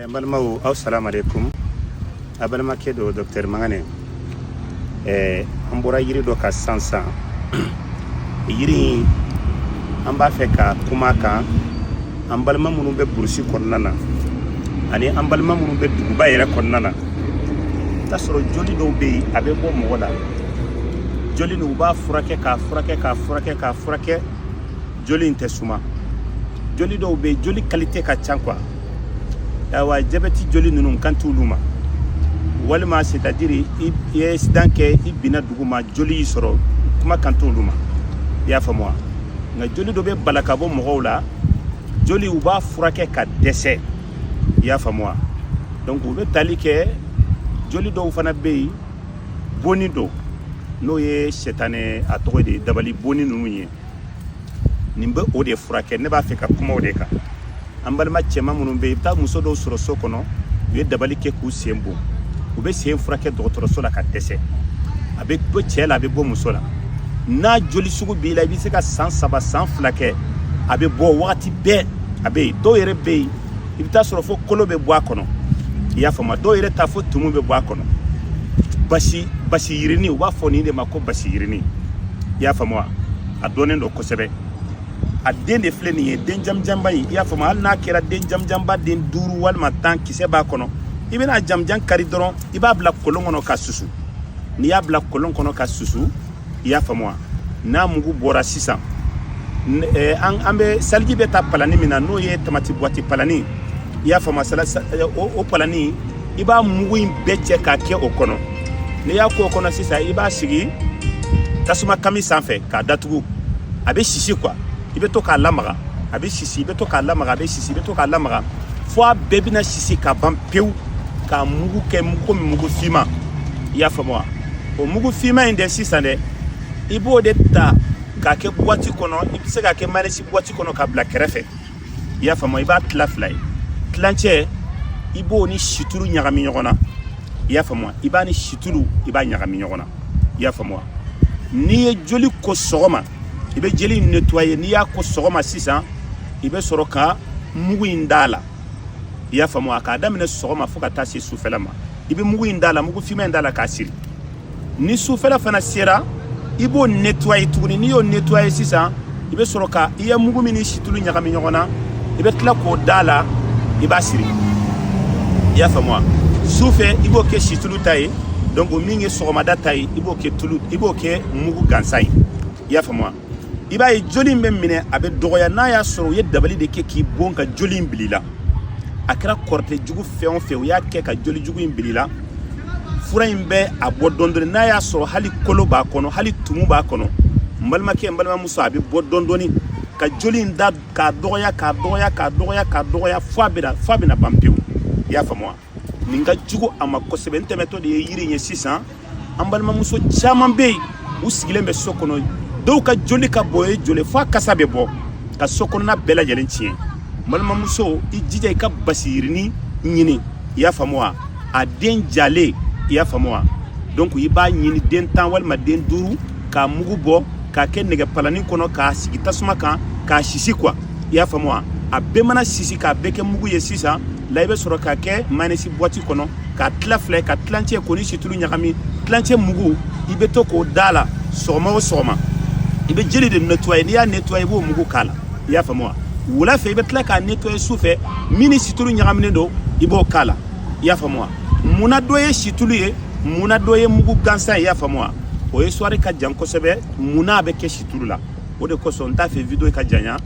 N balimaw, aw salamu aleykum. A balimakɛ don, docteur Mangane. An bɔra yiri dɔ kan sisan sisan. Yiri in, an b'a fɛ ka kuma kan an balima minnu bɛ burusi kɔnɔna na ani an balima minnu bɛ duguba yɛrɛ kɔnɔna na. I t'a sɔrɔ joli dɔw bɛ yen, a bɛ bɔ mɔgɔ la. Joli nin, u b'a furakɛ k'a furakɛ k'a furakɛ k'a furakɛ, joli in tɛ suma. Joli dɔw bɛ yen, joli qualité ka ca quoi. Ayiwa, jabɛti joli ninnu kan t'olu ma, walima c'est à dire i ye accident kɛ, i binna dugu ma, joli y'i sɔrɔ, kuma kan t'olu ma. I y'a faamu wa? Nka joli dɔ bɛ bala ka bɔ mɔgɔw la, joli u b'a furakɛ ka dɛsɛ. I y'a faamu wa? Donc u bɛ tali kɛ. Joli dɔw fana bɛ yen, bonni don, n'o ye sɛtanɛ, a tɔgɔ de dabali bonni ninnu ye. Nin bɛ o de furakɛ. Ne b'a fɛ ka kuma o de kan. An balima cɛman minnu bɛ yen, i bɛ taa muso dɔw sɔrɔ so kɔnɔ, u ye dabali kɛ k'u sen bon, u bɛ sen furakɛ dɔgɔtɔrɔso la ka dɛsɛ. A bɛ bɔ cɛ la, a bɛ bɔ muso la. N'a joli sugu b'i la, i bɛ se ka san 3, san 2 kɛ, a bɛ bɔ wagati bɛɛ, a bɛ yen. Dɔw yɛrɛ bɛ yen, i bɛ taa sɔrɔ fo kolo bɛ bɔ a kɔnɔ. I y'a faamu? Dɔw yɛrɛ ta, fo tumu bɛ bɔ a kɔnɔ. Basi yirini, u b'a fɔ nin de ma ko basi yirini. I y'a faamu wa? A dɔnnen don kosɛbɛ. A den de filɛ nin ye, den jamujanba in. I y'a faamu? Hali n'a kɛra den jamujanba den 5 walima 10, kisɛ b'a kɔnɔ. I bɛna jamujan kari dɔrɔn, i b'a bila kolon kɔnɔ ka susu. N'i y'a bila kolon kɔnɔ ka susu, i y'a faamu wa, n'a mugu bɔra sisan, an bɛ saliji bɛ ta palani min na, n'o ye tamati buwati palani, i y'a faamu, o palani, i b'a mugu in bɛɛ cɛ k'a kɛ o kɔnɔ. N'i y'a k'o kɔnɔ sisan, i b'a sigi tasuma kami sanfɛ k'a datugu. A bɛ sisi quoi. I bɛ to k'a lamaga, a bɛ sisi. I bɛ to k'a lamaga, a bɛ sisi. I bɛ to k'a lamaga fo a bɛɛ bɛna sisi ka ban pewu, k'a mugu kɛ komi mugu finman. I y'a faamu wa? O mugu finman in dɛ sisan dɛ, i b'o de ta k'a kɛ boîte kɔnɔ. I bɛ se k'a kɛ mayonnaise boîte kɔnɔ k'a bila kɛrɛfɛ. I y'a faamu? I b'a tila fila ye. Tilancɛ, i b'o ni situlu ɲagami ɲɔgɔn na. I y'a faamu wa? I b'a ni situlu, i b'a ɲagami ɲɔgɔn na. I y'a faamu wa? N'i ye joli ko sɔgɔma, i bɛ jeli in nettoyer. N'i y'a ko sɔgɔma sisan, i bɛ sɔrɔ ka mugu in d'a la. I y'a faamu wa? K'a daminɛ sɔgɔma fo ka taa se sufɛla ma, i bɛ mugu in d'a la, mugu finman in d'a la k'a siri. Ni sufɛla fana sera, i b'o nettoyer tuguni. N'i y'o nettoyer sisan, i bɛ sɔrɔ ka i ye mugu min ni situlu ɲagami ɲɔgɔn na, i bɛ tila k'o d'a la, i b'a siri. I y'a faamu wa? Sufɛ, i b'o kɛ situlu ta ye. Donc min ye sɔgɔmada ta ye, i b'o kɛ tulu, i b'o kɛ mugu gansan ye. I y'a faamu wa? I b'a ye joli in bɛ minɛ, a bɛ dɔgɔya. N'a y'a sɔrɔ u ye dabali de kɛ k'i bon ka joli in bil'i la, a kɛra kɔrɔtɛ jugu fɛn o fɛn, u y'a kɛ ka joli jugu in bil'i la, fura in bɛ a bɔ dɔɔni dɔɔni. N'a y'a sɔrɔ hali kolo b'a kɔnɔ, hali tumu b'a kɔnɔ, n balimakɛ, n balimamuso, a bɛ bɔ dɔɔni dɔɔni ka joli in da k'a dɔgɔya, k'a dɔgɔya, k'a dɔgɔya, k'a dɔgɔya, fo a bɛna ban pewu. I y'a faamu wa? Nin ka jugu a ma kosɛbɛ. N tɛmɛtɔ de ye yiri in ye sisan. An balimamuso caman bɛ yen, u sigilen bɛ so kɔnɔ, dɔw ka joli ka bɔ ye joli fo a kasa bɛ bɔ ka so kɔnɔna bɛɛ lajɛlen tiɲɛ. N balimamuso, i jija i ka basi yirini ɲini. I y'a faamu wa? A den jalen. I y'a faamu wa? Donc i b'a ɲini den 10 walima den 5, k'a mugu bɔ k'a kɛ nɛgɛ palani kɔnɔ, k'a sigi tasuma kan k'a sisi quoi. I y'a faamu wa? A bɛɛ mana sisi k'a bɛɛ kɛ mugu ye sisan la, i bɛ sɔrɔ k'a kɛ mayonnaise boîte kɔnɔ k'a tila fila ye, ka tilancɛ k'o ni situlu ɲagami. Tilancɛ mugu, i bɛ to k'o da la sɔgɔma o sɔgɔma. I bɛ jeli de nettoyer. N'i y'a nettoyer, i b'o mugu k'a la. I y'a faamu wa? Wula fɛ, i bɛ tila k'a nettoyer. Su fɛ, min ni situlu ɲagaminen don, i b'o k'a la. I y'a faamu wa? Munna dɔ ye situlu ye, munna dɔ ye mugu gansan ye? I y'a faamu wa? O histoire ka jan kosɛbɛ. Munna a bɛ kɛ situlu la? O de kosɔn n t'a fɛ vidéo ka janya.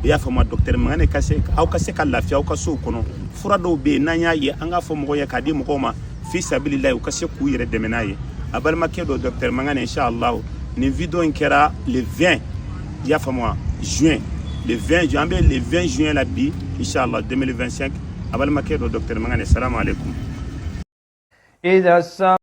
I y'a faamu? Docteur Mangane ka se aw ka se ka lafiya aw ka sow kɔnɔ. Fura dɔw bɛ yen, n'an y'a ye, an k'a fɔ mɔgɔw ye k'a di mɔgɔw ma fi sabililahi, u ka se k'u yɛrɛ dɛmɛ n'a ye. A balimakɛ dɔ, docteur Mangane, inshallah. Nin vidéo in kɛra le 20, i y'a faamu wa, juin, le 20 juin. An bɛ le 20 juin la bi, inshallah, 2025. A balimakɛ dɔ, docteur Mangane. Salamu alaikum. إذا السماء